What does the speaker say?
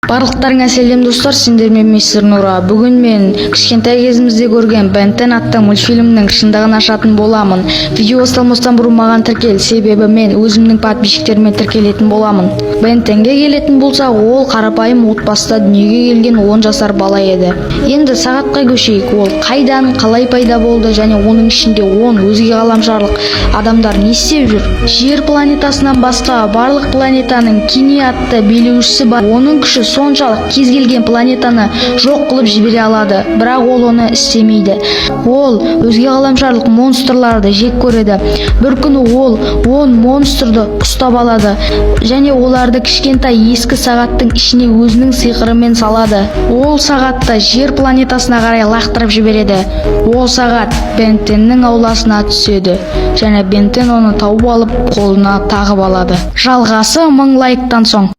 Барлықтарыңа сәлем, достар! Сендермен мистер Нура. Бүгін мен кішкентай кезімізде көрген Бен 10 атты мультфильмнің шындығын ашатын боламын. Видео басталмастан бұрын маған тіркел, себебі мен өзімнің подписчиктеріме тіркелетін боламын. Бен 10-ге келетін болсақ, ол қарапайым отбасыда дүниеге келген 10 жасар бала еді. Енді сағатқа көшейік. Ол қайдан, қалай пайда болды және оның ішінде 10 өзге ғаламшарлық адамдар не істеп жүр? Жер планетасынан басқа барлық планетаның Кини атты билеушісі бар. Оның күші соншалық, кез келген планетаны жоқ қылып жібере алады, бірақ ол оны істемейді. Ол өзге ғаламшарлық монстрларды жек көреді. Бір күні ол 10 монстрды ұстап алады және оларды кішкентай ескі сағаттың ішіне өзінің сиқырымен салады. Ол сағатты Жер планетасына қарай лақтырып жібереді. Ол сағат Бентеннің ауласына түседі және Бентен оны тауып алып, қолына тағып алады. Жалғасы 1000 лайктан соң.